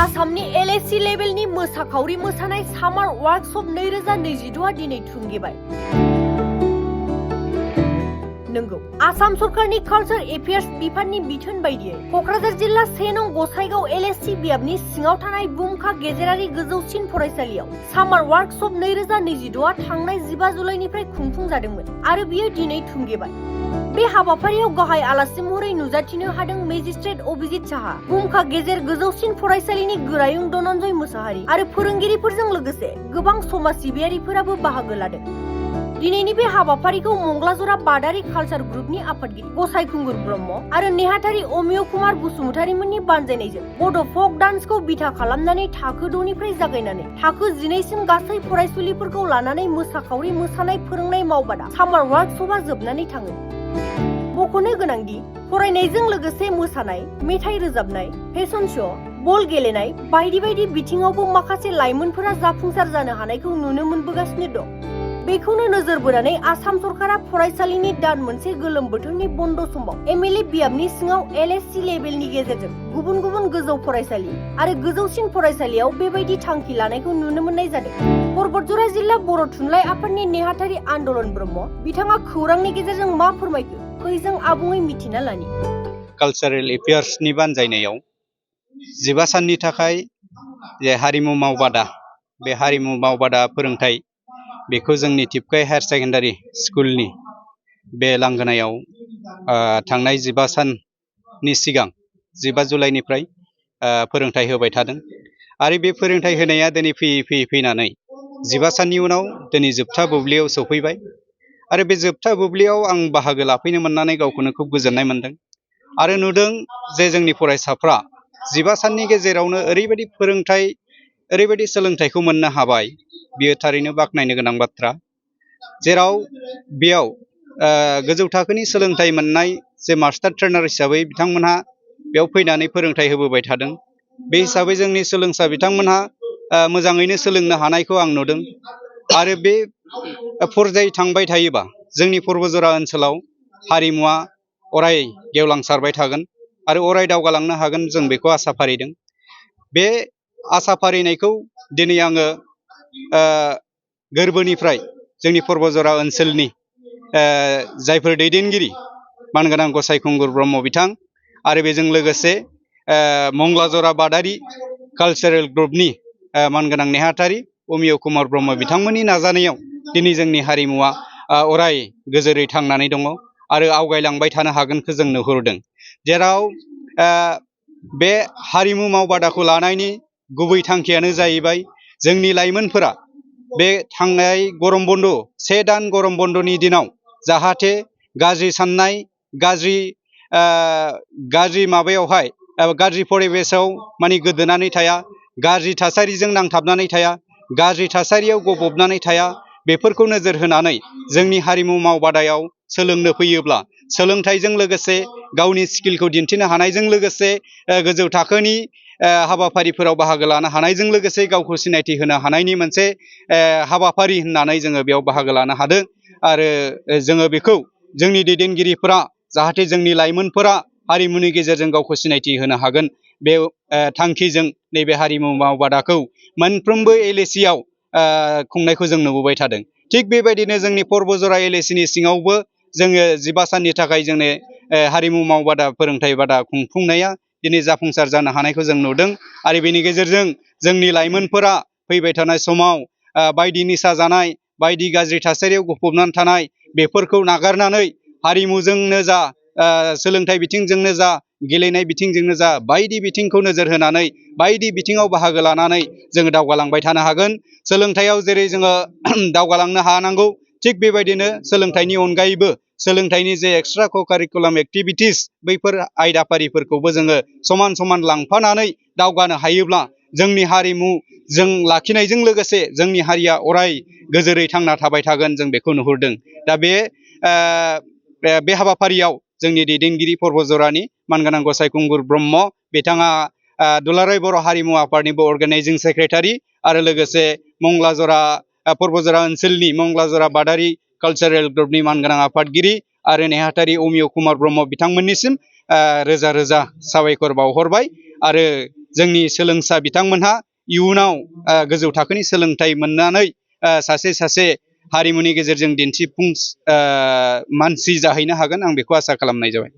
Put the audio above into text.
आसामनि LSC लेभेलनि मोसाखावरि मोसानाय सामार वर्कशप 2026 दिनै थुंगेबाय। नंगौ, आसाम सरकारनि कालचार एफेयार्स बिफाननि बिथोन बायदियै कक्राझार जिल्ला 1 नं गसाइगाव LSC बियाबनि सिङाव थानाय बुमखा गेजेरारि गोजौसिन फरायसालियाव सामार वर्कशप 2026 थांनाय 15 जुलाइनिफ्राय खुंफुंजादोंमोन आरो बियो दिनै थुंगेबाय। बे हाबाफारियाव गाहाय आलासि महरै नुजाथिनो हादों मेजिस्ट्रेट अभिजित साहा, बुमखा गेजेर गोजौसिन फरायसालिनि गोरायुं धनन्जय मुसाहारि आरो फोरोंगिरिफोरजों लोगोसे गोबां समाज सिबियारिफोराबो बाहागो लादों। दिनैनि बे हाबाफारिखौ मंगलाजरा बादारि कालचार ग्रुपनि आफादगिरि गसाइखुंगुर ब्रह्म आरो नेहाथारि अमिय कुमार बसुमतारिमोननि बानजायनायजों बड' फक डान्सखौ बिथा खालामनानै थाखो 6 निफ्राय जागायनानै थाखो 11 सिम गासै फरायसुलिफोरखौ लानानै मोसाखावरि मोसानाय फोरोंनाय मावबादा सामार वर्कशपआ जोबनानै थाङो। मख'नो गोनांदि फरायनायजों लोगोसे मोसानाय, मेथाइ रोजाबनाय, फेशन श', बल गेलेनाय बायदि बायदि बिथिङावबो माखासे लाइमोनफोरा जाफुंसार जानो हानायखौ नुनो मोनबोगासिनो दं। बेखौनो नोजोर बोनानै आसाम सरकारा फरायसालिनि दान मोनसे गोलोम बोथोरनि बन्द समाव MLA बियाबनि सिङाव LSC लेभेलनि गेजेरजों गुबुन गुबुन गोजौ फरायसालि आरो गोजौसिन फरायसालियाव बेबायदि थांखि लानायखौ नुनो मोननाय जादों। परबतजरा जिल्ला बर' थुनलाइ आफादनि नेहाथारि आन्दलन ब्रह्म बिथाङा खौरांनि गेजेरजों मा फोरमायखो फै जों आबुङै मिथिना लानि। कालचारेल एफेयार्सनि बानजायनायाव 15 साननि थाखाय जे हारिमु मावबादा, बे हारिमु मावबादा फोरोंथाइ बेखौ जोंनि टिपकाइ हायार सेकेन्डारि स्कुलनि बे लांगोनायाव थांनाय 15 साननि सिगां 15 जुलाइनिफ्राय फोरोंथाइ होबाय थादों आरो बे फोरोंथाइ होनाया दिनै फैयै फैनानै 15 साननि उनाव दिनै जोबथा बुब्लियाव सफैबाय आरो बे जोबथा बुब्लियाव आं बाहागो लाफैनो मोननानै गावखौनो खुब गोजोननाय मोनदों आरो नुदों जे जोंनि फरायसाफ्रा 15 साननि गेजेरावनो ओरैबायदि फोरोंथाइ, ओरैबायदि सोलोंथाइखौ मोननो हाबाय, बियो थारैनो बाख्नायनो गोनां बाथ्रा। जेराव बेयाव गोजौ थाखोनि सोलोंथाइ मोननाय जे मास्टार ट्रेनार हिसाबै बिथांमोनहा बेयाव फैनानै फोरोंथाइ होबोबाय थादों। बे हिसाबै जोंनि सोलोंसा बिथांमोनहा मोजाङैनो सोलोंनो हानायखौ आं नुदों आरो बे फरजायै थांबाय थायोबा जोंनि परबतजरा ओनसोलाव हारिमुवा अराय गेवलांसारबाय थागोन आरो अराय दावगालांनो हागोन, जों बेखौ आसा फारिदों। बे आसा फारिनायखौ दिनै आङो गोरबोनिफ्राय जोंनि परबतजरा ओनसोलनि जायफोर दैदेनगिरि मानगोनां गसाइखुंगुर ब्रह्म बिथां आरो बेजों लोगोसे मंगलाजरा बादारि कालचारेल ग्रुपनि मानगोनां नेहाथारि अमिय कुमार ब्रह्म बिथांमोननि नाजानायाव दिनै जोंनि हारिमुवा अराय गोजोरै थांनानै दङ आरो आवगायलांबाय थानो हागोनखौ जों नुहुरदों। जेराव बे हारिमु मावबादाखौ लानायनि गुबै थांखियानो जाहैबाय जोंनि लाइमोनफोरा बे थांनाय गरम बन्द, 1 दान गरम बन्दनि दिनाव जाहाथे गाज्रि साननाय, गाज्रि माबायावहाय गाज्रि परिबेसाव माने गोदोनानै थाया, गाज्रि थासारिजों नांथाबनानै थाया, गाज्रि थासारियाव गबबनानै थाया, बेफोरखौ नोजोर होनानै जोंनि हारिमु मावबादायाव सोलोंनो फैयोब्ला सोलोंथाइजों लोगोसे गावनि स्किलखौ दिन्थिनो हानायजों लोगोसे गोजौ थाखोनि हाबाफारिफोराव बाहागो लानो हानायजों लोगोसे गावखौ सिनायथि होनो हानायनि मोनसे हाबाफारि होननानै जोङो बेयाव बाहागो लानो हादों आरो जोङो बेखौ जोंनि दैदेनगिरिफोरा जाहाथे जोंनि लाइमोनफोरा हारिमुनि गेजेरजों गावखौ सिनायथि होनो हागोन, बे थांखिजों नैबे हारिमु मावबादाखौ मोनफ्रोमबो LSC आव खुंनायखौ जों नुबोबाय थादों। थिग बेबायदिनो जोंनि परबतजरा LSC नि सिङावबो जोङो 15 साननि थाखाय जोंनि हारिमु मावबादा फोरोंथाइ बादा खुंफुंनाया दिनै जाफुंसार जानो हानायखौ जों नुदों आरो बेनि गेजेरजों जोंनि लाइमोनफोरा फैबाय थानाय समाव बायदि निसा जानाय, बायदि गाज्रि थासारियाव गफबनानै थानाय बेफोरखौ नागारनानै हारिमुजोंनो जा, सोलोंथाइ बिथिंजोंनो जा, गेलेनाय बिथिंजोंनो जा, बायदि बिथिंखौ नोजोर होनानै बायदि बिथिङाव बाहागो लानानै जोङो दावगालांबाय थानो हागोन। सोलोंथाइयाव जेरै जोङो दावगालांनो हानांगौ, थिग बेबायदिनो सोलोंथाइनि अनगायैबो सोलोंथाइनि जे एक्सट्रा कारिकुलाम एक्टिभिटिस बैफोर आयदाफारिफोरखौबो जोङो समान समान लांफानानै दावगानो हायोब्ला जोंनि हारिमु जों लाखिनायजों लोगोसे जोंनि हारिया अराय गोजोरै थांना थाबाय थागोन, जों बेखौ नुहुरदों। दा बे हाबाफारियाव जोंनि दैदेनगिरि परबतजरानि मानगोनां गसाइखुंगुर ब्रह्म बिथाङा दुलाराय बर' हारिमु आफादनिबो अर्गानाइजिं सेक्रेटारि आरो लोगोसे परबतजरा ओनसोलनि मंगलाजरा बादारि कालचारेल ग्रुपनि मानगोनां आफादगिरि आरो नेहाथारि अमिय कुमार ब्रह्म बिथांमोननिसिम रोजा रोजा साबायखर बावहरबाय आरो जोंनि सोलोंसा बिथांमोनहा इयुनाव गोजौ थाखोनि सोलोंथाइ मोननानै सासे हारिमुनि गेजेरजों दिन्थिफुं मानसि जाहैनो हागोन आं बेखौ आसा खालामनाय जाबाय।